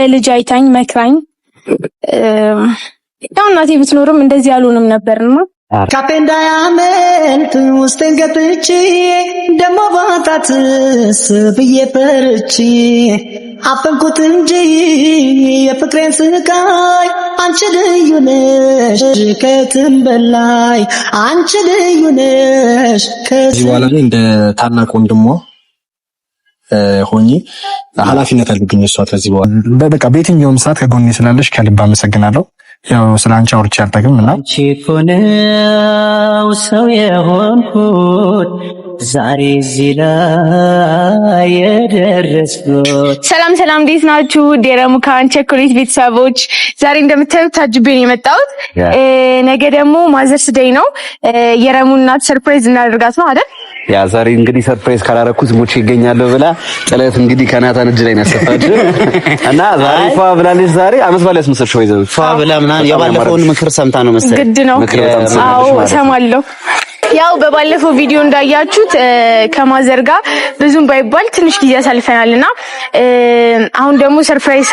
ልጅ አይታኝ መክራኝ፣ ያው እናቴ ብትኖርም እንደዚህ ያልሆንም ነበርና። ካፌ እንዳያመልጥ ውስጤን ገብቼ ደሞ ባጣትስ ብዬ ፈርቼ አፈንኩት እንጂ የፍቅሬን ስቃይ። አንቺ ልዩ ነሽ ከየትም በላይ፣ አንቺ ልዩ ነሽ። ከዚህ በኋላ እንደ ታላቅ ወንድሟ ሆኜ ኃላፊነት አለብኝ። እሷ ከዚህ በኋላ በቃ በየትኛውም ሰዓት ከጎኔ ስላለሽ ከልብ አመሰግናለሁ። ያው ስለ አንቺ አውርቼ አልጠግም እና አንቺ እኮ ነው ሰው የሆንኩት ዛሬ እዚህ ላይ የደረስኩት። ሰላም ሰላም፣ እንዴት ናችሁ? የረሙካን ቸኮሌት ቤተሰቦች፣ ዛሬ እንደምታዩት ታጅቤ ነው የመጣሁት። ነገ ደግሞ Mother's Day ነው። የረሙ እናት surprise እናደርጋት ነው አይደል? Yeah፣ ዛሬ እንግዲህ surprise ካላረኩት ሞቼ ይገኛለሁ ብላ ጥለት እንግዲህ ከናታን እጅ ላይ ነው ያሰፋችው እና ዛሬ ፏ ብላለች። ዛሬ አመት በዓል ያስመሰልሽ ወይ ዘው ፏ ብላ ምናምን የባለፈውን ምክር ሰምታ ነው መሰለኝ። ግድ ነው። ምክር በጣም አዎ ትሰማለች ማለት ነው። እሰማለሁ። ያው በባለፈው ቪዲዮ እንዳያችሁት ከ mother ጋር ብዙም ባይባል ትንሽ ጊዜ አሳልፈናል እና አሁን ደግሞ surprise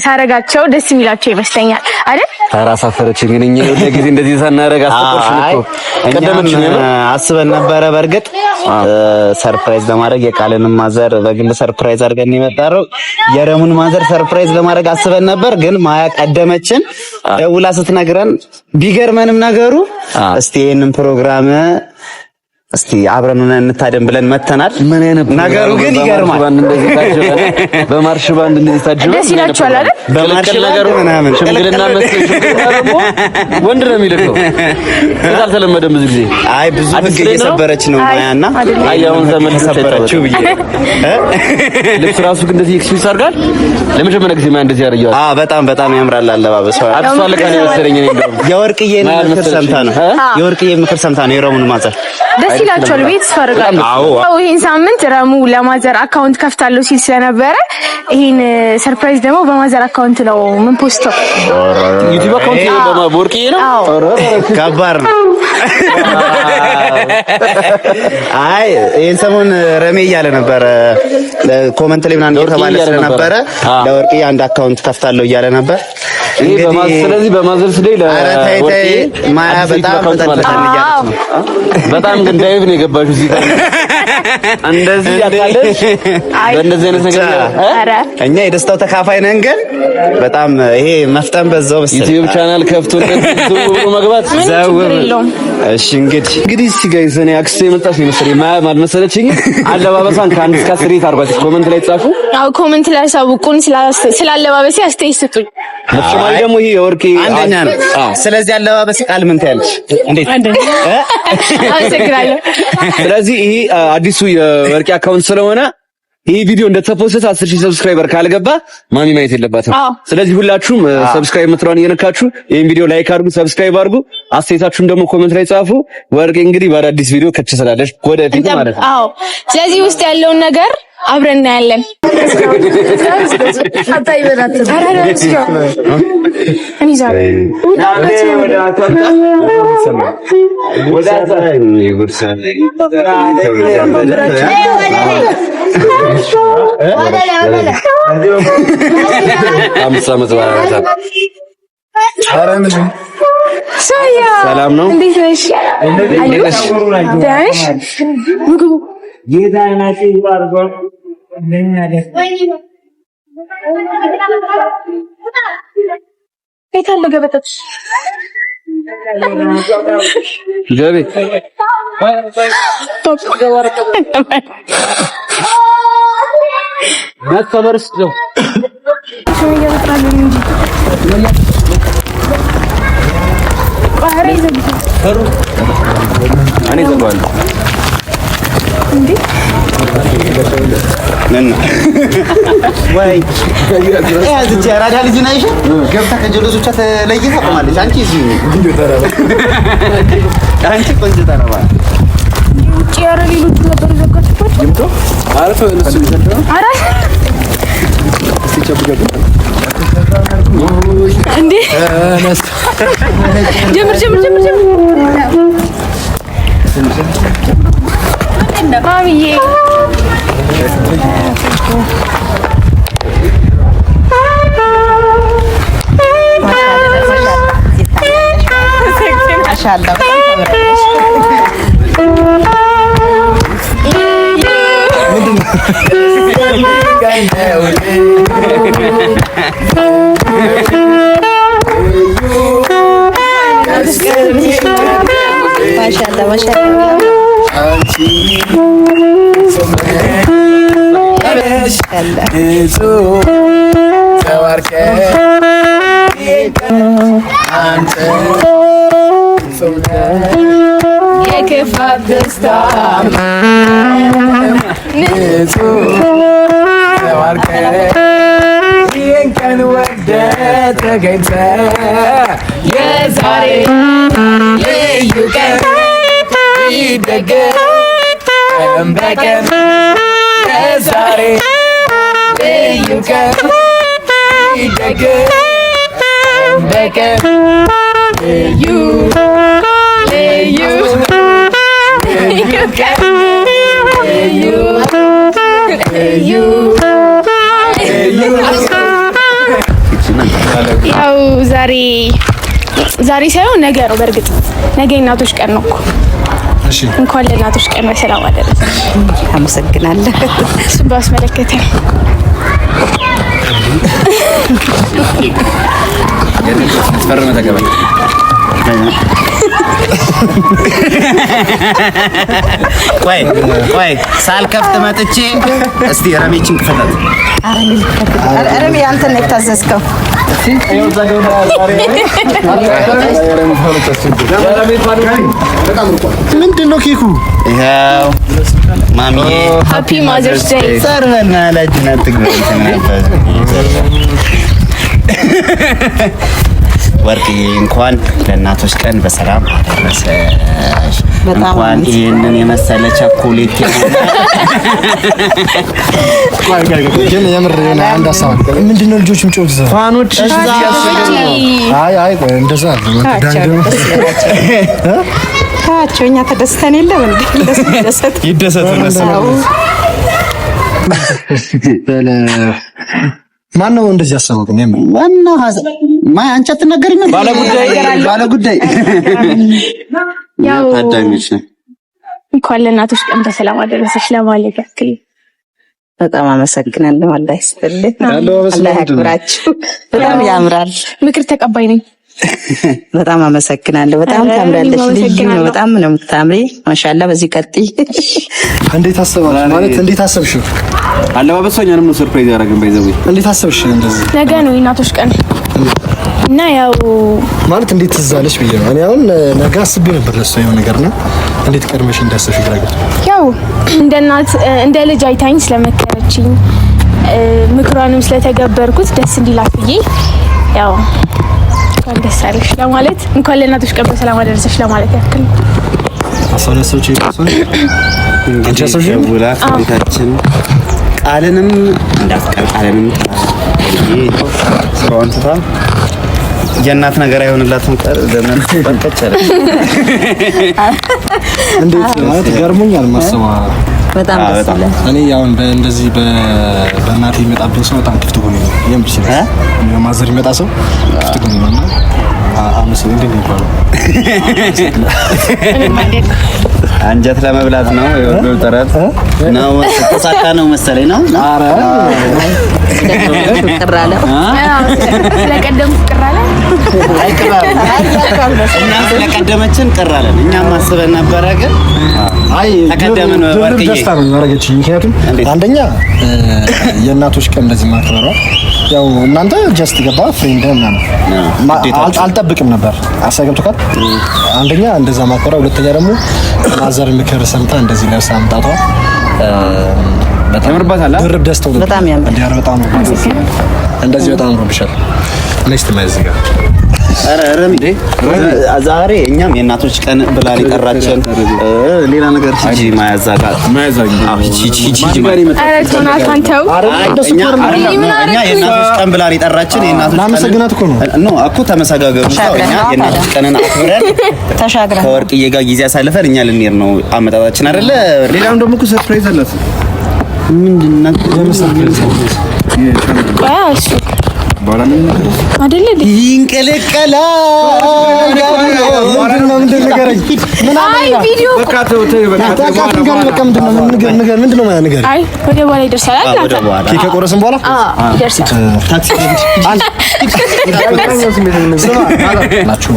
ሳረጋቸው ደስ የሚላቸው ይመስለኛል አይደል? ኧረ አሳፈረችኝ። ግን እኛ ሁሉ ጊዜ እንደዚህ ሳናረግ አስቆርሽን እኮ ቀደመችን። እኛም አስበን ነበረ። በእርግጥ surprise ለማድረግ የቃልንም mother በግል surprise አድርገን የመጣነው። የረሙን mother surprise ለማድረግ አስበን ነበር፣ ግን ማያ ቀደመችን። ደውላ ስትነግረን ቢገርመንም ነገሩ እስቲ ይሄንን ፕሮግራም እስቲ አብረን ሆነን እንታደም ብለን መተናል። ምን አይነት ነገሩ ግን ይገርማል። ባንድ እንደዚህ ታጅበን፣ በማርሽ ባንድ እንደዚህ ታጅበን ደስ ይላችኋል አይደል? በማርሽ ቅልቅል ባንድ ነገሩ ምናምን ሽምግልና መሰለኝ። ሽምግልና ደግሞ ወንድ ነው የሚልከው። ഇത് አልተለመደም ብዙ ጊዜ። አይ፣ ብዙ አዲስ ህግ ላይ ነው? እየሰበረች ነው አይ፣ ማያና አይደለም። አይ፣ አሁን ዘመን ልብስ ሰበረችው ብዬ ልብስ ራሱ ግን እንደዚህ excuse አድርጋል። ለመጀመሪያ ጊዜ ማያ እንደዚህ ያደርገዋል። አ በጣም በጣም ያምራል አለባበሷ። አዲሷ አለቃ ነው የመሰለኝ እኔ እንደውም። የወርቅዬን ማያ ምክር አልመሰለችኝም። ሰምታ ነው። እ? የወርቅዬን ምክር ሰምታ ነው የረሙን mother። ደስ ይላችኋል ብዬ ተስፋ አደርጋለሁ። አዎ። ያው ይሄን ሳምንት ረሙ ለ mother account ከፍታለሁ ሲል ስለነበረ ይሄን surprise ደግሞ በ mother account ነው ምን post ተው። ዩቲዩብ account በወርቅዬ ነው። አዎ። ከባድ ነው። አይ፣ ይሄን ሰሞን ረሜ እያለ ነበረ፣ comment ላይ ምናምን ለወርቅዬ እየተባለ እያለ ስለነበረ ነበረ። ለወርቅዬ አንድ account ከፍታለሁ እያለ ነበር። ይሄ ስለዚህ በ Mother's Day ኧረ ተይ ተይ፣ ለወርቅዬ ማያ አዲስ ዩቲዩብ በጣም account ማለት ነው። ተጠልፈን እያለች ነው። በጣም ግን dive ነው የገባሽው እዚህ ጋር እንደዚህ ያታለሽ በእንደዚህ አይነት ነገር እ? ኧረ እኛ የደስታው ተካፋይ ነን፣ ግን በጣም ይሄ መፍጠን በዛው መሰለኝ። ዩቲዩብ ቻናል ከፍቶ እንደዚህ ዘው ብሎ መግባት ምንም ችግር የለውም። እሺ እንግዲህ እንግዲህ እስቲ guys፣ እኔ አክስቴ የመጣች ነው የመሰለኝ። ማያ አልመሰለችኝም። አለባበሷን ከ1 እስከ 10 rate አድርጓት comment ላይ ጻፉ። አዎ፣ comment ላይ አሳውቁን፣ ስላለባበሴ አስተያየት ስጡኝ። በተጨማሪ ደግሞ ይሄ የወርቄ አንደኛ ነው። ስለዚህ አለባበስ ቃል ምን ትያለሽ? እንዴት? አመሰግናለሁ። ስለዚህ ይሄ አዲሱ የወርቄ account ስለሆነ ይህ ቪዲዮ እንደተፖሰተ 10,000 subscriber ካልገባ ማሚ ማየት የለባትም። ስለዚህ ሁላችሁም subscribe ምትለዋን እየነካችሁ ይህን ቪዲዮ like አድርጉ፣ subscribe አድርጉ፣ አስተያየታችሁን ደግሞ comment ላይ ጻፉ። ወርቄ እንግዲህ በአዳዲስ ቪዲዮ ከች ስላለች ወደፊት ማለት ነው። አዎ፣ ስለዚህ ውስጥ ያለውን ነገር አብረን እናያለን። 5 ዓመት ሰላም ነው። እንዴት ነሽ? ደህና ነሽ? ምግቡ የት አለ ገበታች? ገቤ ነው። እኔ ዘጋዋለሁ። ወይ ያዝች አራዳ ልጅ ነሽ። ገብታ ከጀለሶቿ ተለይታ ቆማለች። አንቺ እዚህ አንቺ ቆንጆ ተረባ ውጭ ያረ ሌሎቹ ነበር ዘጋችሁባቸው። ኧረ እንዴ፣ ጀምር ጀምር ጀምር ጀምር ማሚዬ። ማሻአላህ ማሻአላህ ማሻአላህ የክፋት ደስታ ይህን ቀን ወደህ ተገኝተህ የዛሬ ልዩ ቀን ይደገም ቀን በቀን የዛሬ ልዩ ቀን ይደገም ቀን በቀን ልዩ ልዩ ልዩ ቀን ልዩ ልዩ ያው ዛሬ ዛሬ ሳይሆን ነገ ነው። በእርግጥ ነገ የእናቶች ቀን ነው እኮ። እንኳን ለእናቶች ቀን በሰላም አደረሰሽ። አመሰግናለሁ። እሱን ባስመለከተ ነው። ቆይ ቆይ ሳልከፍት መጥቼ እስቲ ረሜችን ክፈታት። ረሜ አንተ ነው የታዘዝከው። ምንድን ነው ኬኩ? ይኸው ማሚዬ Happy Mother's Day። ሰርበና ላጅና ወርቅዬ እንኳን ለእናቶች ቀን በሰላም አደረሰሽ። እንኳን ይህንን የመሰለ ቸኮሌት ግን የምር የሆነ አንድ ሀሳብ አለ። ምንድን ነው ልጆች የሚጮሁት እዛ? fan ኦች አይ አይ ቆይ እንደዛ አለ ታቸው እኛ ተደስተን የለም እንዴ? ደሰት ይደሰቱ እነሱ። ማን ነው እንደዚህ ያሰበው? ግን የምር ዋናው ማ አንቺ አትናገሪም? ባለጉዳይ ባለጉዳይ ያው ታዳሚዎች ነን። እንኳን ለእናቶች ቀን በሰላም አደረሰሽ ለማለት ያክል በጣም አመሰግናለሁ። አላህ ይስጥልኝ፣ አላህ ያክብራችሁ። በጣም ያምራል። ምክር ተቀባይ ነኝ። በጣም አመሰግናለሁ። በጣም ኧረ ታምራለች። እኔም ልዩ ነው። አመሰግናለሁ። በጣም ነው የምታምሪ። ማሻአላህ። በዚህ ቀጥይ። እንዴት አሰባችሁ? ማለት እንዴት አሰብሽው? አለባበሷ እኛንም ነው surprise ያደረገን። by the way እንዴት አሰብሽ? እንደዚህ ነገ ነው የእናቶች ቀን እና ያው ማለት እንዴት ትዝ አለሽ ብዬ ነው። እኔ አሁን ነገ አስቤ ነበር ለእሷ የሆነ ነገር ነው። እንዴት ቀድመሽ እንዳሰብሽ ግራ ገብቶኝ። ያው እንደ እናት እንደ ልጅ አይታኝ ስለመከረችኝ ምክሯንም ስለተገበርኩት ደስ እንዲላት ብዬ ያው እንኳን ደስ አለሽ ለማለት እንኳን ለእናቶች ቀን በሰላም አደረሰሽ ለማለት ያክል ነው። ሀሳብ ያሰብሽ አንቺ ያሰብሽ ደውላ ከቤታችን ቃልንም እንዳትቀር ቃልንም ስራዋን ትታ የእናት ነገር አይሆንላትም። ቀር ዘመን ባልተቻለ እንዴት ማለት ገርሞኛል ማሰባ በጣም ደስ ይላል። እኔ አሁን እንደዚህ በእናቴ የሚመጣብኝ ሰው በጣም ክፍት ጎኔ ነው። የምር ሲመስል mother የሚመጣ ሰው ክፍት ጎኔ ነው እና እንዴት ነው የሚባለው? አንጀት ለመብላት ነው የወደው ጥረት ነው። ተሳካ ነው መሰለኝ ነው። ኧረ ቅር አለ። ስለቀደምኩ ቅር አለ። እኛም ስለቀደመችን ቅር አለን። እኛም አስበን ነበረ ግን አይ ተቀደምን ድርብ ወርቅዬ። ደስታ ነው ያደረገችኝ። ምክንያቱም እንዴት? አንደኛ የእናቶች ቀን እንደዚህ ማክበሯ ያው እናንተ just ገባ friend ምናምን አልጠብቅም ነበር አሳገብቶካል። አንደኛ እንደዛ ማክበሯ፣ ሁለተኛ ደግሞ mother ምክር ሰምታ እንደዚህ ለብሳ መምጣቷ በጣም ያምርባታል። ድርብ ደስታው ነው። በጣም ያምራል። እንዲህ ኧረ በጣም ነው እንደዚህ በጣም አምሮብሻል። next ማይዝ ጋር ኧረ ረሚ ዛሬ እኛም የእናቶች ቀን ብላ የጠራችን ሌላ ነገር ሂጂ ማያዛ ጋር አዎ፣ ሂጂ ሂጂ ሂጂ ሂጂ ኧረ ተው ናታን ተው። እኛ እኛ የእናቶች ቀን ብላ የጠራችን የእናቶች ቀን ላመሰግናት እኮ ነው። No እኮ ተመሰጋገሩ። እኛ የእናቶች ቀንን አክብረን ተሻግረን ከወርቅዬ ጋር ጊዜ አሳልፈን እኛ ልንሄድ ነው አመጣጣችን አይደለ? ሌላም ደግሞ እኮ surprise አላት። ምንድን ነው? ቆይ እሱ አይደለ? ይንቀለቀላል። አይ ቪዲዮ አይ ወደ በኋላ ይደርሳል። ኬክ ከቆረስን በኋላ ይደርሳል። ናችሁ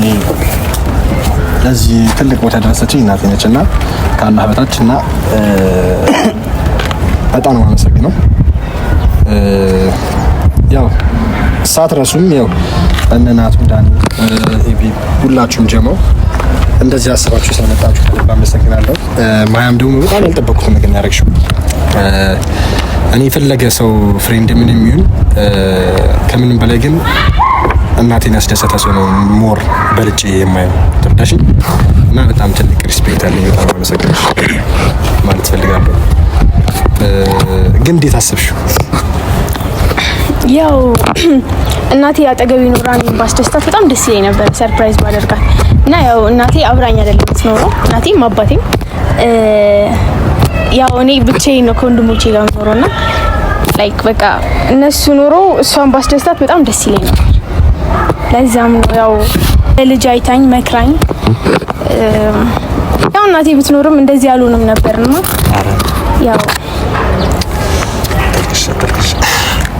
ለዚህ ትልቅ ቦታ ያደረሰችኝ እናቴ ነች እና ከአላህ በታች እና በጣም ነው የማመሰግነው። ያው ሳትረሱም ያው እነ ናቱ፣ ዳኒ፣ ኤቢ ሁላችሁም ጀመው እንደዚህ አስባችሁ ስለመጣችሁ ከልብ አመሰግናለሁ። ማያም ደግሞ በጣም ያልጠበቅኩትን ነገር ነው ያደረግሽው። እኔ የፈለገ ሰው friend ምንም ይሁን ከምንም በላይ ግን እናቴን ያስደሰተ ሰው ነው more በልጬ የማየው፣ ተረዳሽኝ? እና በጣም ትልቅ respect አለኝ። በጣም አመሰግናለሁ ማለት ፈልጋለሁ። ግን እንዴት አሰብሽው? ያው እናቴ አጠገቤ ኖራ እኔን ባስደስታት በጣም ደስ ይለኝ ነበር፣ surprise ባደርጋት። እና ያው እናቴ አብራኝ አይደለም የምትኖረው፣ እናቴም አባቴም። ያው እኔ ብቻዬን ነው ከወንድሞቼ ጋር የምኖረው እና like በቃ እነሱ ኖሮ እሷን ባስደስታት በጣም ደስ ይለኝ ነበር። ለዛም ነው ያው ለልጅ አይታኝ መክራኝ፣ ያው እናቴ ብትኖርም እንደዚህ ያልሆንም ነበርና ያው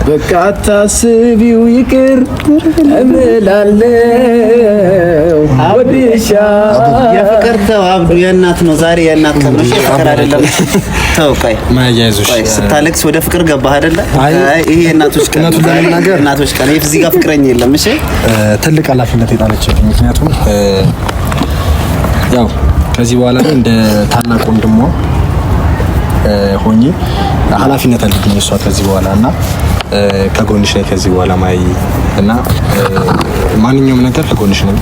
በቃ አታስቢው ይቅር እምላለሁ ወድሻ የፍቅር ተው አብዱ፣ የእናት ነው ዛሬ፣ የእናት ቀን ነው። የፍቅር አይደለም። ተው ቆይ ማያይዞሽ ቆይ፣ ስታለቅስ ወደ ፍቅር ገባህ አይደለ? አይ ይሄ የእናቶች ቀን እውነቱን ለመናገር የእናቶች ቀን። ይሄ እዚህ ጋር ፍቅረኛ የለም። እሺ ትልቅ ኃላፊነት የጣለችብኝ፣ ምክንያቱም ያው ከዚህ በኋላ እንደ ታላቅ ወንድሟ ሆኜ ኃላፊነት አለብኝ እሷ ከዚህ በኋላ እና ከጎንሽ ነኝ ከዚህ በኋላ ማይ እና ማንኛውም ነገር ከጎንሽ ነኝ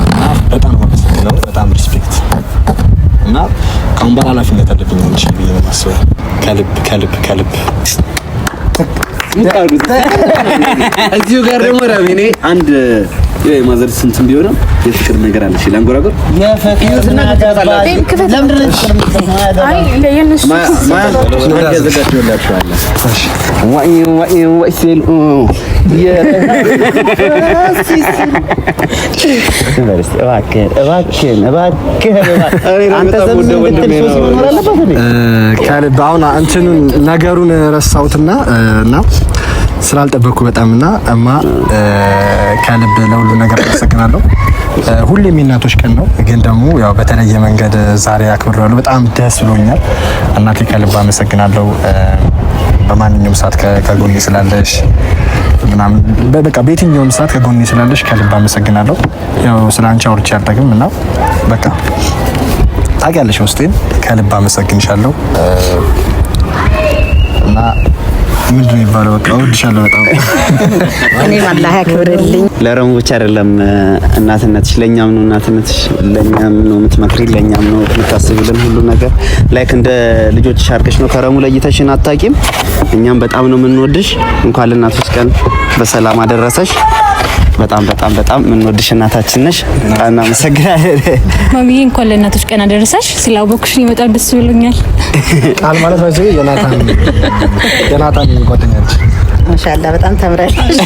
እና በጣም አመሰግናለሁ። በጣም respect እና ከአሁን በኋላ ኃላፊነት አለብኝ አንቺ ብዬ ነው የማስበው። ከልብ ከልብ ከልብ። እዚሁ ጋር ደግሞ ረሜ እኔ አንድ የ mother ስንትም ቢሆንም የፍቅር ነገር አለሽ ላንጎራጎር። አይ ለየነሱ ያዘጋጀሁላችኋለሁ። ዋይ ዋይ ዋይ ሲል እባክህን እባክህን እባክህን አንተ ዝም እንድትል ሶሲ መኖር አለባት እንዴ? ከልብ አሁን እንትኑን ነገሩን ረሳሁትና እና ስላልጠበቅኩ በጣም እና እማ ከልብ ለሁሉ ነገር አመሰግናለሁ። ሁሌም የእናቶች ቀን ነው፣ ግን ደግሞ ያው በተለየ መንገድ ዛሬ አክብሬዋለሁ። በጣም ደስ ብሎኛል። እናቴ ከልብ አመሰግናለሁ። በማንኛውም ሰዓት ከጎኔ ስላለሽ ምናምን በቃ በየትኛውም ሰዓት ከጎኔ ስላለሽ ከልብ አመሰግናለሁ። ያው ስለ አንቺ አውርቼ አልጠግም እና በቃ ታውቂያለሽ ውስጤን፣ ከልብ አመሰግንሻለሁ እና ምንድን ነው የሚባለው? በቃ እወድሻለሁ በጣም። እኔም አላህ ያክብርልኝ። ለረሙ ብቻ አይደለም እናትነትሽ፣ ለኛም ነው እናትነትሽ፣ ለኛም ነው የምትመክሪ፣ ለኛም ነው የምታስቢልን ሁሉ ነገር። Like እንደ ልጆችሽ አድርገሽ ነው፣ ከረሙ ለይተሽን አታቂም። እኛም በጣም ነው የምንወድሽ። እንኳን ለእናቶች ቀን በሰላም አደረሰሽ። በጣም በጣም በጣም የምንወድሽ እናታችን ነሽ። በጣም እናመሰግናለን። ማሚዬ እንኳን ለእናቶች ቀን አደረሰሽ። ስላወኩሽ እኔ በጣም ደስ ብሎኛል። ቃል ማለት ባይዘ የናታን ጓደኛ ነች። ማሻአላ በጣም ተምራለሽ።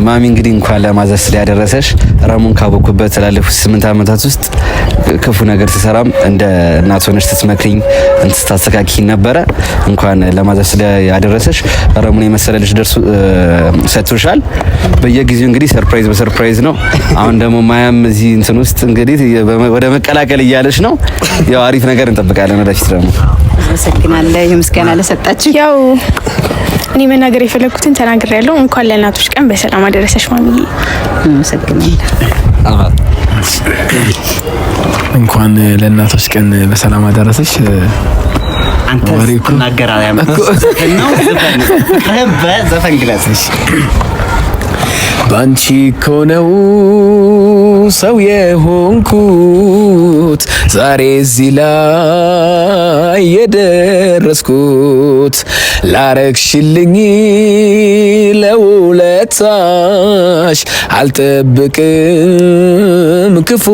ማሚ እንግዲህ እንኳን ለ Mother's Day ያደረሰሽ። ረሙን ካወኩበት ላለፉት 8 ዓመታት ውስጥ ክፉ ነገር ስሰራም እንደ እናት ሆነሽ ስትመክሪኝ እንትን ስታስተካክዪኝ ነበረ። እንኳን ለ Mother's Day ያደረሰሽ። ረሙን የመሰለ ልጅ ደርሶ ሰጥቶሻል። በየጊዜው እንግዲህ surprise በ surprise ነው። አሁን ደግሞ ማያም እዚህ እንትን ውስጥ እንግዲህ ወደ መቀላቀል እያለች ነው። ያው አሪፍ ነገር እንጠብቃለን ወደፊት ደግሞ። አመሰግናለሁ። ይህ ምስጋና ለሰጣችሁ። ያው እኔ መናገር የፈለግኩትን ተናግሬያለሁ። እንኳን ለእናቶች ቀን በሰላም አደረሰሽ ማሚዬ። አመሰግናለሁ። እንኳን ለእናቶች ቀን በሰላም አደረሰሽ። አንተ ስትናገር ዘፈን ነው ዘፈን በዘፈን ግለጽ። ባንቺ እኮ ነው ሰው የሆንኩት ዛሬ እዚህ ላይ የደረስኩት ላረግሽልኝ ለውለታሽ አልጠብቅም ክፉ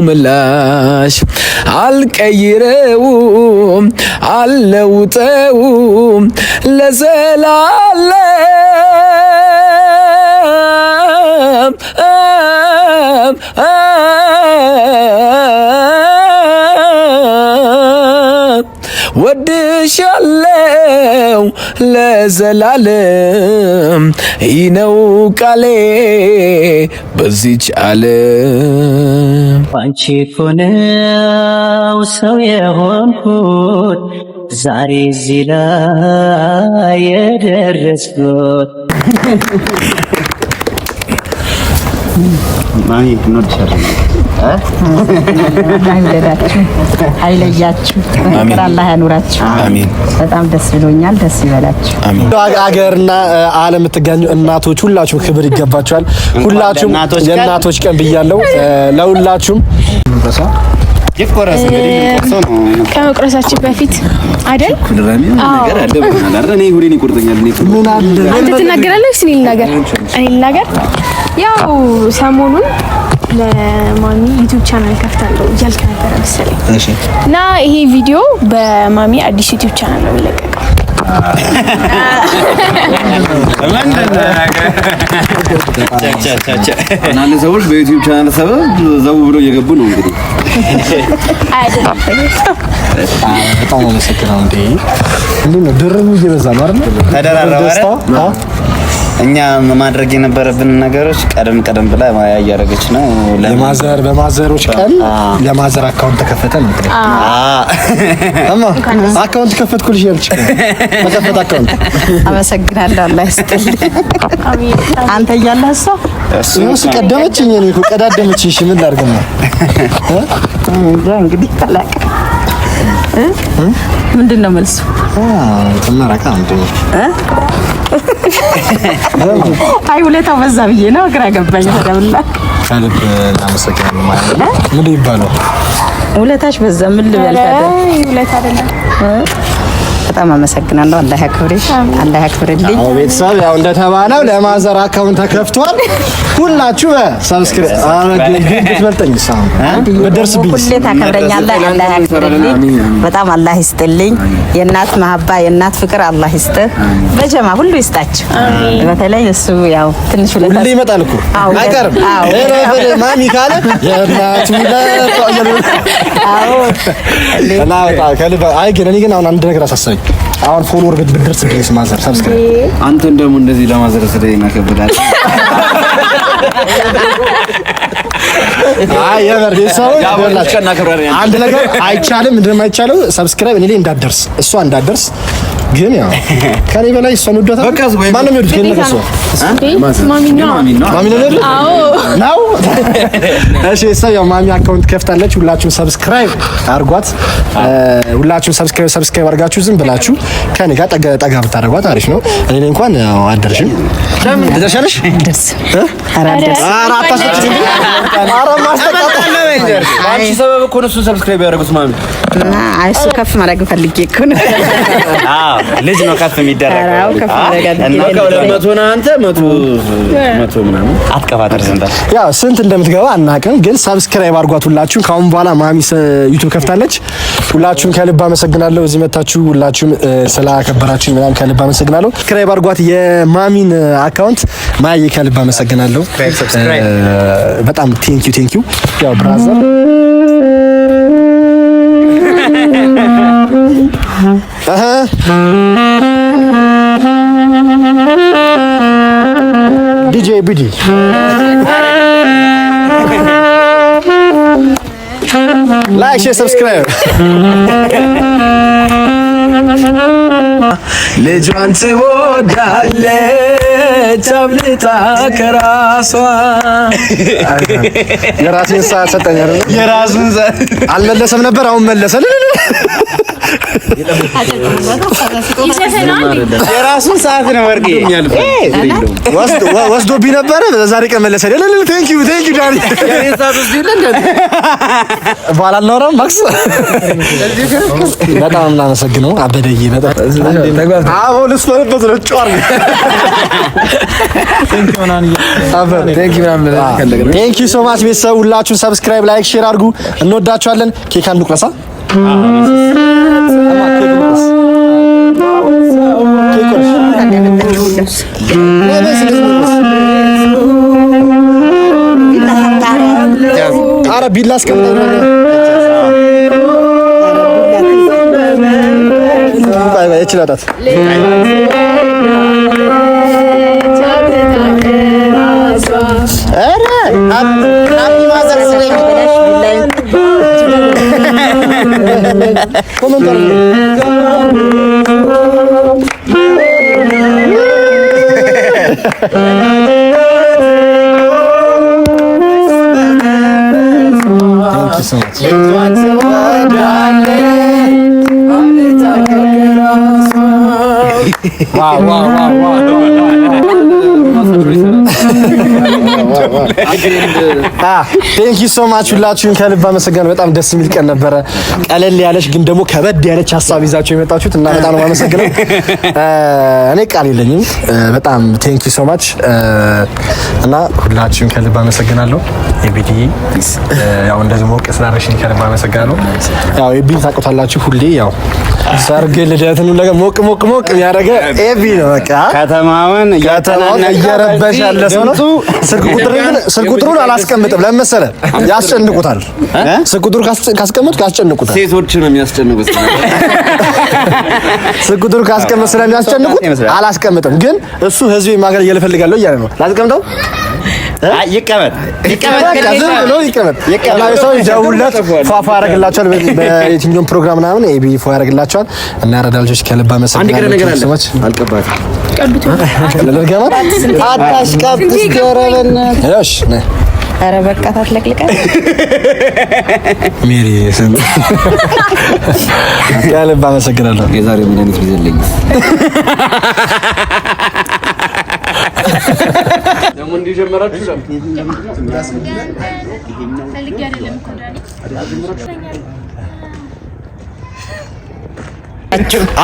ምላሽ፣ አልቀይረውም አልለውጠውም ለዘላለም። ወድሻለው ለዘላለም፣ ይህ ነው ቃሌ በዚች ዓለም። አንቺ እኮ ነው ሰው የሆንኩት ዛሬ እዚህ ላይ የደረስኩት። ማሚ እንወድሻለን። አይውደዳችሁ፣ አይለያችሁ፣ በፍቅር አላህ ያኑራችሁ። አሚን። በጣም ደስ ብሎኛል። ደስ ይበላችሁ። አገርና ዓለም የምትገኙ እናቶች ሁላችሁም ክብር ይገባችኋል። ሁላችሁም ለእናቶች ቀን። የእናቶች ቀን ብያለሁ። ለሁላችሁም ይቆረስ እንግዲህ ቆርሶ ነው። ከመቁረሳችን በፊት አይደል? ነገር አለ ብለናል አይደል? እኔ ሁሌን ይቆርጠኛል። እኔ ምን አለ አንተ ትናገራለህ ወይስ እኔ ልናገር? እኔ ልናገር። ያው ሰሞኑን ለማሚ YouTube channel ከፍታለሁ እያልክ ነበረ መሰለኝ። እሺ። እና ይሄ ቪዲዮ በማሚ አዲስ YouTube channel ነው የሚለቀቀው። አንዳንድ ሰዎች በ YouTube channel ሰበብ ዘው ብሎ እየገቡ ነው እንግዲህ። አይደለም። በጣም አመሰግናለሁ። እንዴ እንዴ ነው ድርቡ እየበዛ ነው አይደል? ተደራረበ ደስታ አይደል? አ? እኛ ማድረግ የነበረብን ነገሮች ቀደም ቀደም ብላ ማያ እያደረገች ነው። ለምን? የማዘር በማዘሮች ቀን ለማዘር account ተከፈተ ነው እንግዲህ። እማ account ከፈትኩልሽ ያልች ተከፈተ account። አመሰግናለሁ። አላህ ይስጥልኝ። አንተ እያለህ እሷ እሱ ቀደመችኝ፣ እኔ እኮ ቀዳደመችኝ። እሺ ምን ላድርግ ነው? እንጃ እንግዲህ ተላቅ ምንድን ነው መልሱ? ትመረቃ እንዴ? አይ ውለታው በዛ ብዬ ነው፣ ግራ ገባኝ። ተደውላ ከልብ እናመሰግናለን ማለት ነው። ምን ይባላል? ውለታሽ በዛ ምን ልበል ታዲያ? ውለታ አይደለም። በጣም አመሰግናለሁ። አላህ ያክብርሽ፣ አላህ ያክብርልኝ። አዎ ቤተሰብ ያው እንደተባለው ለማዘር account ተከፍቷል። ሁላችሁ subscribe አረግ ብትበልጠኝ ብትደርስብኝ ሁሌ ታከብረኛለህ። አላህ ያክብርልኝ። በጣም አላህ ይስጥልኝ። የእናት መሀባ የእናት ፍቅር አላህ ይስጥህ። በጀማ ሁሉ ይስጣችሁ። በተለይ እሱ ያው ትንሽ ውለታ ሁሌ ይመጣል እኮ አዎ፣ አይቀርም። አዎ። ማሚ ካለ የእናቱ ለፋ እያሉ አዎ እና በጣም ከልብ። አይ ግን እኔ ግን አሁን አንድ ነገር አሳሰበኝ። አሁን follower ብትደርስብኝ ማዘር subscribe አንተን ደግሞ እንደዚህ ለማዘር ስለናከብዳል። አይ የምር ቤተሰቦች ይኸውላችሁ፣ እናከብራለን። አንድ ነገር አይቻልም። ምንድን ነው የማይቻለው? Subscribe እኔ ላይ እንዳትደርስ እሷ እንዳትደርስ። ግን ያው ከኔ በላይ እሷን ወዷታል። በቃ ወይ- ማነው የሚወዱት? ከኔ በላይ እሷ ማሚ ነው። ማሚ ነው። ማሚ ነው የሚወዱት? ነው። እሺ እሷ ያው ማሚ account ከፍታለች። ሁላችሁም subscribe አድርጓት። ሁላችሁም subscribe subscribe አድርጋችሁ ዝም ብላችሁ ከኔ ጋር ጠጋ ጠጋ ብታደርጓት አሪፍ ነው። እኔ ላይ እንኳን ያው አትደርሽም። ትደርሻለሽ? ደስ ኧረ አልደርስም። ኧረ አታስፈጭም። ኧረ ማስጠቃት አንቺ ሰበብ እኮ ነው እሱን subscribe ያደረጉት ማሚ። እና አይ እሱ ከፍ ማድረግ ፈልጌ እኮ ነው። አዎ ልጅ ነው ከፍ የሚደረገው። ኧረ አዎ ከፍ ማድረግ እና አድርጌ በቃ 200 ነህ አንተ፣ 100 100 ምናምን። አትቀባጥር ዝም በል። ያው ስንት እንደምትገባ አናውቅም፣ ግን subscribe አድርጓት ሁላችሁም። ከአሁን በኋላ ማሚ YouTube ከፍታለች። ሁላችሁም ከልብ አመሰግናለሁ። እዚህ መታችሁ ሁላችሁም ስላከበራችሁ ምናምን ከልብ አመሰግናለሁ። Subscribe አድርጓት የማሚን account። ማዬ ከልብ አመሰግናለሁ። በጣም thank you, thank you። ያው brother አሃ ዲጄ ቢዲ like, share, subscribe. ልጇን ትወዳለች አብልጣ ከራሷ። የራሴን ሰዓት ሰጠኝ አይደል? የራሱን አልመለሰም ነበር፣ አሁን መለሰ። የራሱን ሰዓት ነው ወርቄ ወስዶብኝ ነበረ። ዛሬ ቀን መለሰ። Thank you, thank you ዳኒ። በኋላ አናወራም። ማክስ በጣም እናመሰግነው አበደዬ። በጣም አዎ፣ ልስፈርበት ነው ጨዋር። Thank you so much ቤተሰብ ሁላችሁን subscribe፣ like፣ share አድርጉ። እንወዳችኋለን። ኬክ አንዱ ቁረሳ። ኬክ ቁረስ። ኧረ ቢላ አስቀምጠው። ቆይ ቆይ፣ እችላታት። ኧረ happy Mother's Day። Comment አድርጉ። Thank you so much. Wow, wow, wow, wow. Thank you so much ሁላችሁን ከልብ አመሰግናለሁ። በጣም ደስ የሚል ቀን ነበረ። ቀለል ያለች ግን ደግሞ ከበድ ያለች ሀሳብ ይዛችሁ የመጣችሁት እና በጣም ነው የማመሰግነው። እኔ ቃል የለኝም። በጣም thank you so much እና ሁላችሁን ከልብ አመሰግናለሁ። ኤቢዲ ያው እንደዚህ ሞቅ ስላደረግሽኝ ከልብ አመሰግናለሁ። ያው ኤቢን ታውቁታላችሁ። ሁሌ ያው ሰርግ፣ ልደትን ሁሉ ነገር ሞቅ ሞቅ ሞቅ የሚያደርገ ኤቢ ነው። በቃ ከተማውን ከተማውን እየረበሽ ያለ ሰው ነው። ስልክ ቁጥር ግን ስልክ ቁጥሩን አላስቀምጥም። ለምን መሰለህ? ያስጨንቁታል። ስልክ ቁጥሩ ካስቀምጥኩ ያስጨንቁታል። ሴቶች ነው የሚያስጨንቁት። ስልክ ቁጥሩ ካስቀምጥ ስለሚያስጨንቁት አላስቀምጥም። ግን እሱ ህዝቤ ማገልገል እፈልጋለሁ እያለ ነው። ላስቀምጠው? ይቀመጥ ይቀመጥ፣ በቃ ዝም ብሎ ይቀመጥ። እና ሰው ይደውልለት፣ ፏፏ ያደርግላቸዋል። በየትኛውም ፕሮግራም ምናምን ኤቢ ፏ ያደርግላቸዋል። እና ያራዳ ልጆች ከልብ አንድ ቀረ አመሰግናለሁ። ነገር አለ ሰዎች አልቀባትም። ልርገማት። አታሽቃብጥ እስኪ ኧረ በእናትህ። እሺ ነይ። ኧረ በቃ ታትለቅልቀን። ሜሪ ስም ከልብ አመሰግናለሁ። የዛሬ መድኃኒት ቢዘለኝ ደግሞ እንዲጀመራችሁ ፈልጌ አይደለም እኮ ዳኒ።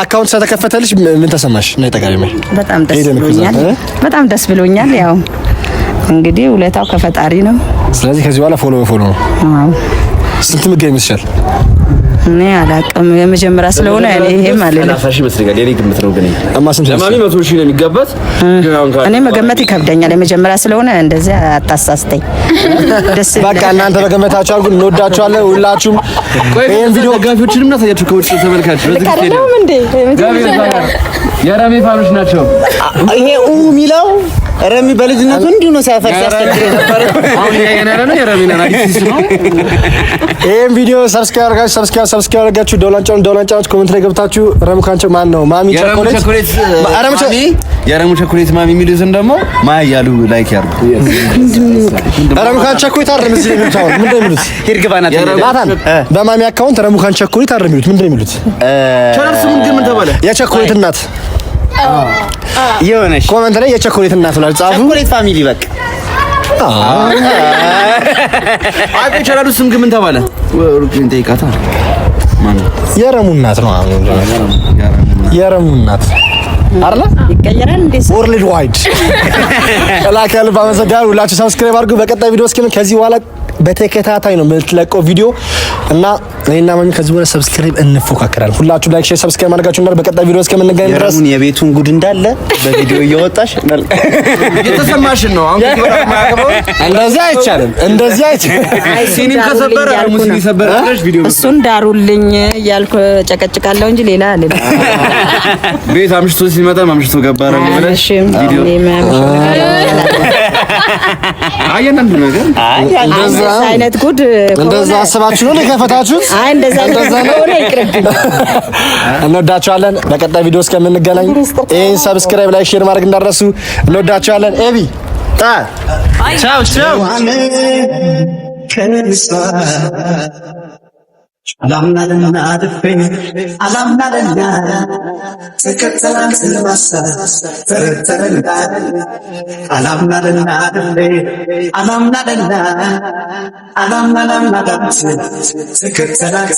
Account ስለተከፈተልሽ ምን ተሰማሽ? ነይ ጠቃሚ ነይ። በጣም ደስ ሄደን እኮ ብሎኛል። እዛ፣ እ? በጣም ደስ ብሎኛል። ያው እንግዲህ ውለታው ከፈጣሪ ነው። ስለዚህ ከዚህ በኋላ follow በ follow ነው። አዎ። ስንት ምገኝ ይመስልሻል? እኔ አላውቅም። የመጀመሪያ ስለሆነ እኔ ይሄም አልልም። 30,000 ይመስለኛል። የኔ ግምት ነው ግን እማ ስንት ለማሚ ይመስልሻል? 100,000 ነው የሚገባት። ግን አሁን እኔ መገመት ይከብደኛል። የመጀመሪያ ስለሆነ እንደዚያ አታሳስተኝ። ደስ በቃ እናንተ በገመታችሁ አድርጉ። እንወዳችኋለን ሁላችሁም። ይሄን ቪዲዮ ደጋፊዎችንም እናሳያቸው ከውጭ ተመልካች በዚህ አይደለም እንዴ? የረሜ fan ኦች ናቸው። ይሄ ኡ የሚለው ረሚ በልጅነቱ እንዲሁ ነው ሲያፈርስ ያስቸግር የነበረው። አሁን እያየን ያለ ነው የረሜን አዲስ ነው። ይሄን ቪዲዮ subscribe አድርጋችሁ subscribe subscribe አድርጋችሁ ደወሏን ጫኑ፣ ደወሏን ጫኑ። Comment ላይ ገብታችሁ ረሙ ካንቸ ማን ነው ማሚ የረሙ ቸኮሌት ቸኮሌት ረሙ ማሚ የረሙ ቸኮሌት ማሚ የሚሉትን ደግሞ ማ እያሉ like ያርጉ። ረሙ ካን ቸኮሌት አይደለም እዚህ የሚሉት አሁን ምንድን ነው የሚሉት? ሂድ ግባ ናት። ናታን በማሚ account ረሙ ካን ቸኮሌት አይደለም የሚሉት ምንድን ነው የሚሉት? ቻናል ስሙን ግን ምን ተባለ? የቸኮሌት እናት የሆነሽ Comment ላይ የቸኮሌት እናት ብላችሁ ጻፉ። ቸኮሌት family በቃ። አይ ቻናሉ ስም ግን ምን ተባለ? ሩቅን ጠይቃታ። ማን የረሙ እናት ነው። የረሙ እናት አይደለ? ይቀየራል እንዴ? Worldwide ከልብ አመሰግናለሁ። ሁላችሁ subscribe አድርጉ። በቀጣይ ቪዲዮ እስኪ ከዚህ በኋላ በተከታታይ ነው የምትለቀው ቪዲዮ እና እኔና ማሚ ከዚህ በኋላ subscribe እንፎካከራለን። ሁላችሁ like፣ share፣ subscribe ማድረጋችሁ እንዳለ በቀጣይ ቪዲዮ እስከምንገናኝ ድረስ የረሙን የቤቱን ጉድ እንዳለ በቪዲዮ እየወጣሽ የተሰማሽን ነው። አሁን ከዚህ በኋላ የማያገባው እንደዚህ አይቻልም፣ እንደዚህ አይቻልም። ሲኒም ከሰበረ ረሙ ሲኒ ሰበረ ብለሽ ቪዲዮ እሱን ዳሩልኝ እያልኩ ጨቀጭቃለሁ እንጂ ሌላ አልልም። ቤት አምሽቶ ሲመጣ አምሽቶ ገባ ረሙ ብለሽ አያመሽም። እኔ የማያመሸው ነገር አይ አንዳንዱ ነገር እንደዛ እንደዛ አይነት ጉድ እንደዛ አስባችሁ ነው የከፈታችሁት? አይ እንደዛ አይነት ከሆነ ይቅርብኝ። እንወዳችኋለን። በቀጣይ ቪዲዮ እስከምንገናኝ ይህን subscribe፣ like፣ share ማድረግ እንዳትረሱ። እንወዳችኋለን። ኤቢ ቻው ቻው። ከእሷ አላምናለና ልቤ አላምናለና ተከተላን ስለማሳ ተረተረና አላምናለና ልቤ አላምናለና አላምናለና ተከተላን።